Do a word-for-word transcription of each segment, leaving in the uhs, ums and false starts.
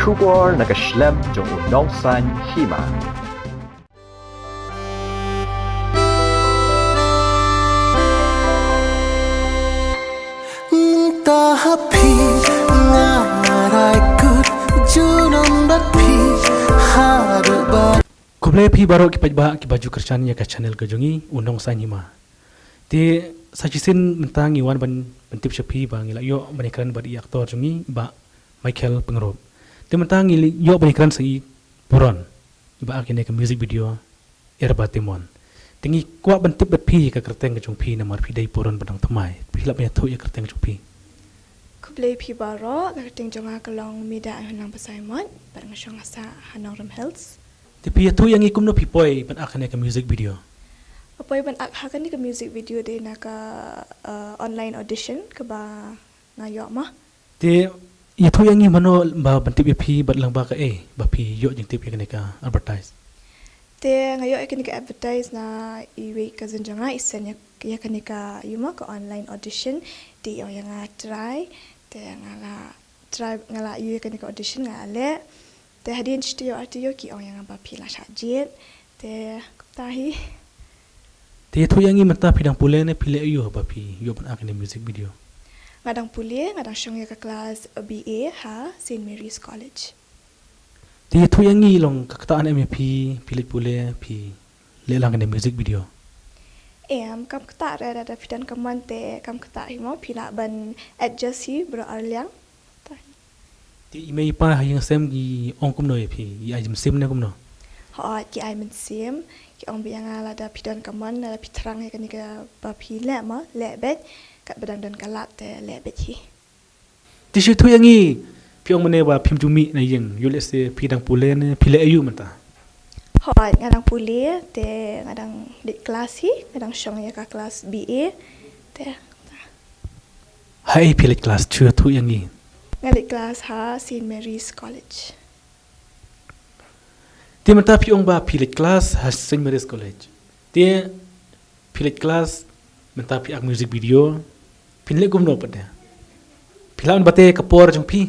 Khubor na ka shlem jong u Nongsaiñ Hima. Mynta ha phi nga rai kut junom bad phi haduh ba. Khublei phi baroh ki paidbah kiba ju kyrshan ïa ka channel ka jong ngi u Nongsaiñ Hima. Te sa shisien mynta ngi wan ban pyntip sha phi ba ngi la ïoh ban ïakren bad i actor jong ngi i bah Michael Pyngrope. Te mynta ngi la ïoh ban ïakren sa i Puron iba ak ïa kane ka music video Er Ba Temon. Te ngi kwah ban tip bad phi ka kyrteng ka jong phi namar phi dei Puron ba dang thymmai. Phi lah ban ïathuh ïa ka kyrteng ka jong phi. Khublei phi baroh, ka kyrteng jong nga ka long Mida Aïhunlang Basaimot bad nga shong ha sah ha Nongrim Hills. Te phi ïathuh ïa ngi kumno phi poi ban ak kane ka music video? Nga poi ban ak ha kane ka music video dei na ka, eh, online audition kaba nga ïoh ma. Te ïathuh ïa ngi mano ba ban tip ïa phi bad lang ba kaei ba phi ïoh jingtip ïa kane ka advertise? Te nga ïoh ïa kane ka advertise na iwei i cousin jong nga i send ïa, ïa kane ka, ïa ma, ka online audition. Te i ong ïa nga try, te nga la try, nga la ïoh ïa kane ka audition, nga la leh. Te hadien shi taïew ar taïew ki ong ïa nga ba phi la shah jied. Te kumta hi. Te ïathuh ïa ngi mynta phi dang pule ne phi leh aiu ba phi ïoh ban ak ïa kane music video? Nga dang pule, nga dang shong ïa ka class B A ha Saint Mary's College. Te ïathuh ïa ngi long ka ktah ne em ïa phi, phi leit pule, phi leh lang kane music video? Em, kam ktah re, lada phi don ka mon te kam ktah hi mo, phi lah ban adjust hi baroh arliang. Te i mei i pa ha ïing ha sem ki ong kumno ïa phi, i ai mynsiem ne kumno? Hooid, ki ai mynsiem, ki ong beit ïa nga lada phi don ka mon, lada phi thrang ïa kane kaba phi leh mo, leh beit, katba dang don ka lad te leh beit hi. Te shu ïathuh ïa ngi, phi ong mynne ba phim ju mih na ïing, ïoh lehse phi dang pule ne phi leh aiu mynta? Hooid, nga dang pule, te nga dang leit klas hi, nga dang shong ïa ka klas B A, te. Haei phi leit klas, shu ïathuh ïa ngi. Nga leit klas ha Saint Mary's College. Te mynta phi ong ba phi leit klas ha Saint Mary's College. Te phi leit klas, mynta phi ak music video, phin leh kumno pat de? Phi lah ban batai ka por jong phi?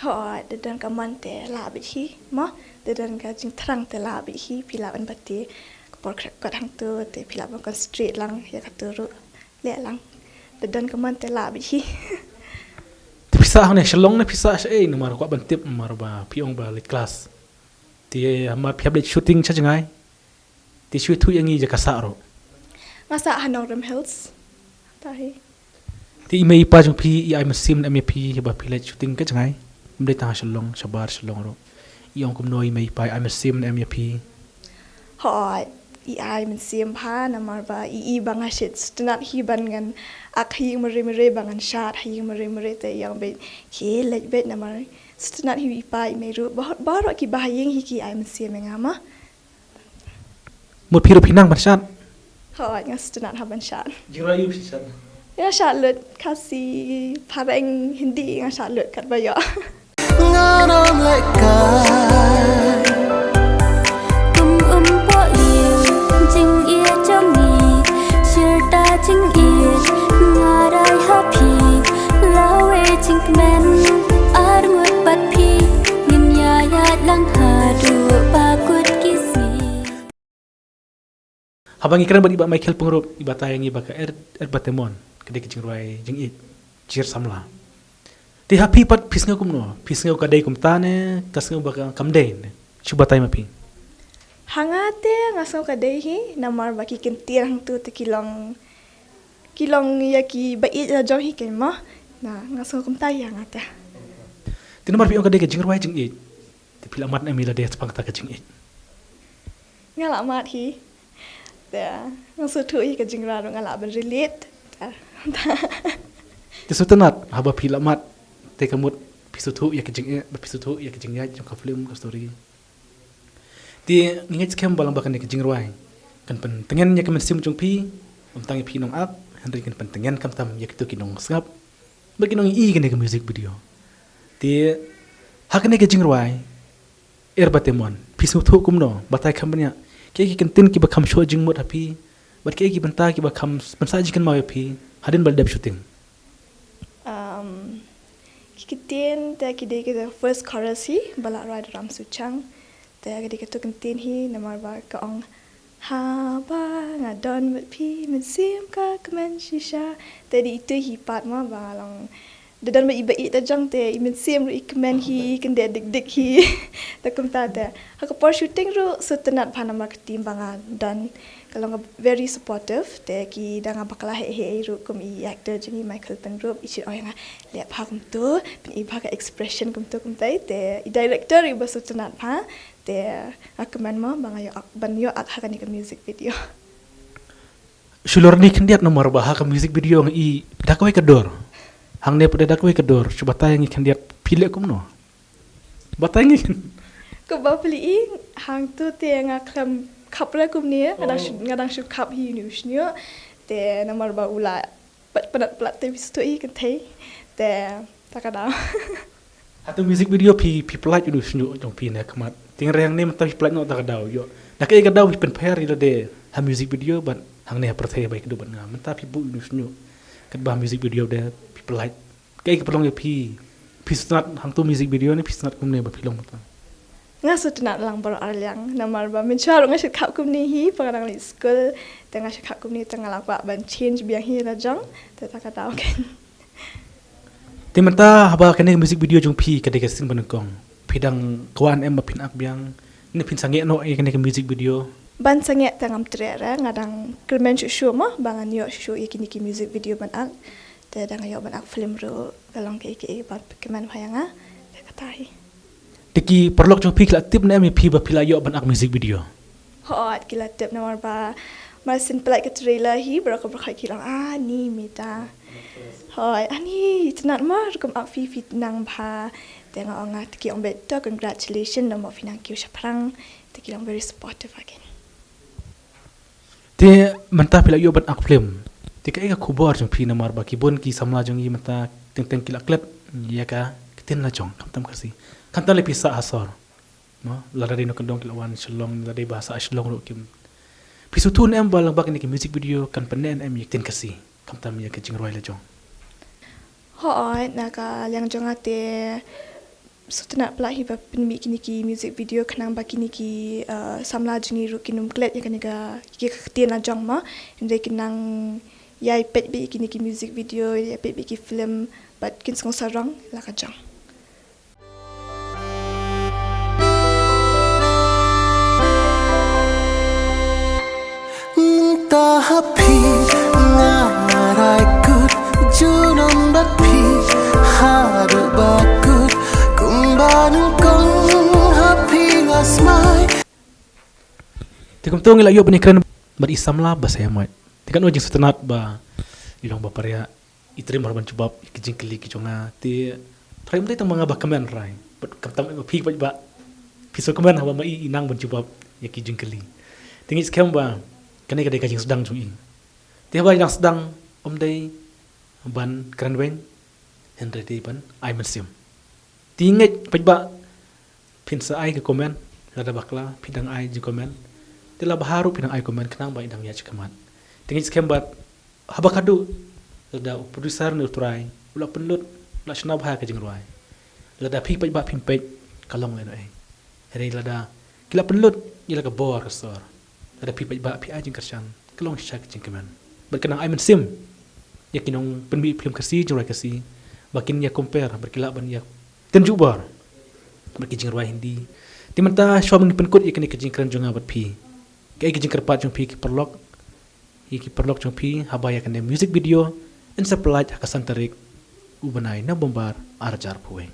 Hooid, da don ka mon te lah beit hi, mo, da don ka jingthrang te lah beit hi, phi lah ban batai ka por khreh kot hangto, te phi lah ban concentrate lang ïa kato ruh. Leh lang. Da don ka mon te lah beit hi. Te phi sah hangne Shillong ne phi sah shaei, namar kwah ban tip namar ba phi ong ba leit klas. Te hamar phi hap leit shooting sha jngai. Te shu ïathuh ïa ngi ïa ka sah ruh. Nga sah ha Nongrim Hills. Tahi. Te i mei i pa jong phi i ai mynsiem ne em ïa phi ba phi leit shooting ka jngai? Ym dei tang ha Shillong, shabar Shillong ruh. I ong kumno i mei i pa i ai mynsiem ne em ïa phi? Hooid, i ai mynsiem bha namar ba i i ba nga sngewtynnat hi ban ngan ak ha ïing marwei marwei ba ngan shad ha ïing marwei marwei te i ong beit, khie leit beit namar sngewtynnat hi i pa i mei ruh, baroh kiba ha ïing hi ki ai mynsiem ïa nga ma. Mut phi ruh phi nang ban shad? Hooid, nga sngewtynnat ha ban shad. Jingrwai aiu phi shad? Nga shad lut Khasi, Phareng, Hindi, nga shad lut katba ïoh. Nga nang leh kai. Kum um poh ïa jingïeit jong ngi, shirta jingïeit nga rai ha phi, lawei jingkmen ar ngut bad phi, ngin ïaid lang haduh ba kut ki sngi. Haba ngi kren bad i bah Michael Pyngrope i batai ïa ngi ba ka Er, Er Ba Temon ka dei ka jingrwai jingïeit, jingïeit samla. Te ha phi pat phi sngew kumno? Phi sngew ka dei kumta ne ka sngew ba ka, kam dei ne? Shu batai ma phi. Ha nga te nga sngew ka dei hi namar ba ki kyntien hangto te ki long, ki long ïa kiba ïeit la jong hi kein mo. Na nga sngew kumta hi ha nga te. Te namar phi ong ka dei ka jingrwai jingïeit. Te phi la mad ne em ïa lade shaphang kata ka jingïeit? Nga la mad hi. Te nga sngewthuh ïa ka jingrwai ruh nga lah ban relate. Te. Te sngewtynnat haba phi la mad te ka mut phi sngewthuh ïa ka jingïeit, ba phi sngewthuh ïa ka jingïeit jong ka film, ka story. Te ngi ngeit skhem ba lang ba kane ka jingrwai kan pyntngen ïa ka mynsiem jong phi, ym tang ïa phi nongak, hynrei kan pyntngen khamtam ïa kito ki nongsngap bad ki nongïohi kane ka music video. Te ha kane ka jingrwai Er Ba Temon, phi sngewthuh kumno, batai kham bniah, kiei ki kyntien kiba kham shoh jingmut ha phi bad kiei ki bynta kiba kham pynsah jingkynmaw ïa phi hadien ba la dep shooting? Um, Ki ktien te ki dei ki first chorus hi ba la rwai da Ram Suchang. Te ka dei kato ka ktien hi namar ba ka ong, "Haba nga don bad phi mynsiem ka kmen shisha." Te dei itu hi pat ma ba long da don ba i ba i da jong te i mynsiem ruh i kmen hi, kyndit dik dik hi. Te kumta te ha ka por shooting ruh sngewtynnat bha namar ka team ba nga don ka long very supportive. Te ki da nga bakla heh heh ruh kum i actor jong i Michael Pynrup, i shit oi nga leh bha kumto, pyn i bha ka expression kumto kumtai. Te i director i ba sngewtynnat bha. Te nga kmen mo ba nga ïoh ak ban ïoh ak ha kane ka music video. Shu lor ni khyndiat namar ba ha ka music video nga i da kawei ka dur. Hangne pat da kawei ka dur. Shu batai ngi khyndiat phi leh kumno. Batai ngi. Ka ba phi i hangto te nga khlem khap re kumne, nga dang shu, nga dang shu khap hi ni u shñiuh. Te namar ba u la pat panat plat te bistu i kynthei. Te ta ka daw. Hato music video phi, phi pynlait u shñiuh jong phi ne khmat. Ting re hangne mynta phi pynlait noh ta ka daw ïoh. Da kaei ka daw phi pynpher ïa lade ha music video bad hangne ha pyrthei ba ïa kynduh bad nga. Mynta phi buh u shñiuh. Katba music video de phi pynlait. Kaei ka pynlong ïa phi, phi sngewtynnat hangto music video ne phi sngewtynnat kumne ba phi long mynta? Nga sngewtynnat lang baroh ar liang namar ba mynshuwa ruh nga shu khap kumne hi ba nga dang leit skul. Te nga shu khap kumne te nga la kwah ban change biang hi la jong. Te ta ka daw kan. Te mynta haba kane ka music video jong phi ka dei ka sien ba nyngkong, phi dang kwah ne em ba phin ak biang ne phin sangeh noh ïa kane ka music video? Ban sangeh te ngam treh re, nga dang kyrmen shuh shuh mo ba ngan ïoh shuh shuh ïa kine ki music video ban ak. Te dang ïoh ban ak film ruh ka long kaei kaei ba kmen bha ïa nga. Te kata hi. Te ki paralok jong phi ki la tip ne em ïa phi ba phi la ïoh ban ak music video? Hooid ki la tip namar ba mar sien pynlait ka trailer hi baroh ka baroh ki long, "Ah ni mita." Hooid, "Ah ni tynnat mar kum ak phi, phi nang bha." Te nga ong nga te ki ong beit to congratulations namar phi nang kiew shaphrang. Te ki long very supportive again. Te mynta phi la ïoh ban ak film. Te kaei ka khubor jong phi namar ba ki bun ki samla jong ngi mynta teng teng ki la klet ïa ka ktien la jong khamtam Khasi. Khamtam lei phi sah ha sor. Mo, lada dei na kyndong ki la wan Shillong, lada dei ba sah Shillong ruh kim. Phi sngewthuh ne em ba lang bad kine ki music video kan pynneh ne em ïa ka ktien Khasi khamtam ïa ka jingrwai la jong? Hooid, na ka liang jong nga te sngewtynnat palat hi ba pynmih kine ki music video khnang ba kine ki, eh, samla jong ngi ruh kin ym klet ïa kane ka, ïa ka ktien la jong mo. Hynrei kin nang ïai peit beit ïa kine ki music video, ïai peit beit ïa ki film bad kin sngewsarong la ka jong. Mynta ha phi nga rai kut junom bad phi haduh ba kut kumba nyngkong ha phi nga smai. Te kumto ngi la ïoh ban ïakren bad i samla ba saiawmoit. Te katno jingsngewtynnat ba i long ba pariah i trei mar ban jubab ïa ki jingkylli ki jong nga. Te trai mynta tang ma nga ba kmen rai bad khamtam ma phi paidbah. Phi sngewkmen haba ma i i nang ban jubab ïa ki jingkylli. Te ngi skhem ba kane ka dei ka jingsdang jong i. Te haba i dang sdang ym dei ban kren weng hynrei dei ban ai mynsiem. Te ngeit paidbah phin sa ai ka comment lada bakla phi dang ai jingcomment. Te lada bha ruh phi dang ai comment khnang ba i dang ïaid shakhmat. Te ngi skhem bad haba khadduh lada u producer ne u trai u la pynlut u la shna bha ka jingrwai. Lada phi paidbah phim peit ka long lehnohei. Hynrei lada ki la pynlut ïa la ka bor ka sor. Lada phi paidbah phi ai jingkyrshan ka long shisha ka jingkmen. Bad ka nang ai mynsiem ïa ki nongpynmih film Khasi jingrwai Khasi ba kin ïa compare bad ki lah ban ïa tynjuh bor bad ki jingrwai Hindi. Te mynta shuwa ba ngin pynkut ïa kane ka jingkren jong nga bad phi, kaei ka jingkyrpad jong phi ki paralok, ïa ki paralok jong phi haba ïa kane music video yn sa pynlait ha ka san tarik u bnai November ar hajar arphew wei?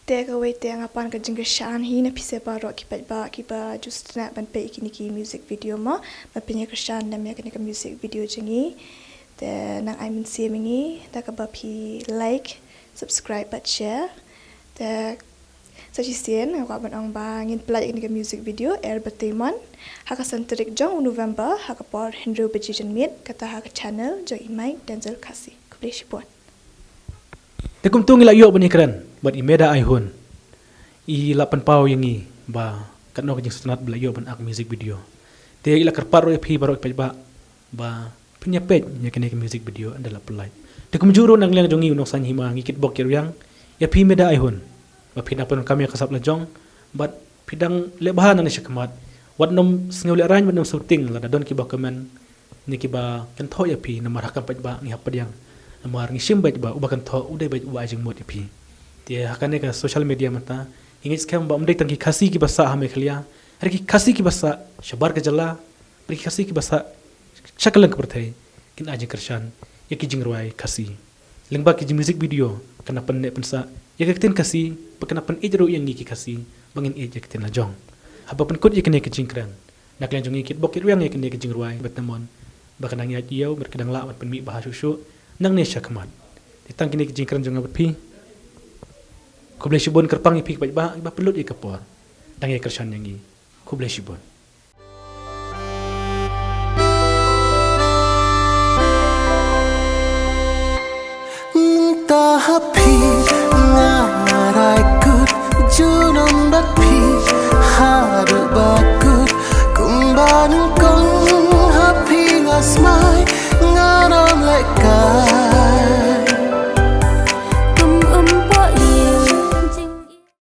Te kawei te nga pan ka jingkyrshan hi na phi sa baroh ki paidbah kiba ju sngewtynnat ban peit ïa kine ki music video mo, ban pynïakyrshan lem ïa kane ka music video jong ngi. Te nang ai mynsiem ïa ngi da kaba phi like, subscribe bad share. Te sa shisien nga kwah ban ong ba ngin pynlait ïa kane ka music video Er Bateimon ha ka san tarik jong u November ha ka por hynriew baje janmiet kata ha ka channel jong i Mike Denzel Khasi. Khublei shibun. Te kumto ngi la ïoh ban ïakren bad i Meda Aihun. I la pynpaw ïa ngi ba katno ka jingsngewtynnat ba la ïoh ban ak music video. Te i la kyrpad ruh ïa phi baroh ki paidbah ba phin ïa peit ïa kane ka music video ynda la pynlait. Te kumjuh ruh na ka liang jong ngi u nongsan hima ngi kitbok kitrwiang ïa phi Meda Aihun, ba phi dang pyndonkam ïa ka sap lajong bad phi dang leh bha nangne shakhmat. Wat nym sngew lehraiñ, wat nym shooting lada don kiba comment ne kiba kynthoh ïa phi, namar ha kam paidbah ngi hap pdiang. Namar ngi shim beit ba uba kynthoh u dei beit uba ai jingmut ïa phi. Te ha kane ka social media mynta ngi ngeit skhem ba ym dei tang ki Khasi kiba sah ha Meghalaya, hynrei ki Khasi kiba sah shabar ka jylla, bad ki Khasi kiba sah sha kylleng ka pyrthei kin ai jingkyrshan ïa ki jingrwai Khasi. Lyngba ki jing music video kan nang pynneh pynsah ïa ka ktien Khasi, bad kan nang pynïeit ruh ïa ngi ki Khasi ba ngin ïeit ïa ka ktien lajong. Haba pynkut ïa kane ka jingkren, na ka liang jong ngi kitbok kitrwiang ïa kane ka jingrwai Bad Namon, ba ka dang ïaid ïew bad ka dang lah ban pynmih bha shuh shuh nangne shakhmat. Te tang kine ki jingkren jong nga bad phi. Khublei shibun, kyrpang ïa phi ki paidbah ba pynlut ïa ka por, dang ïa kyrshan ïa ngi. Khublei shibun.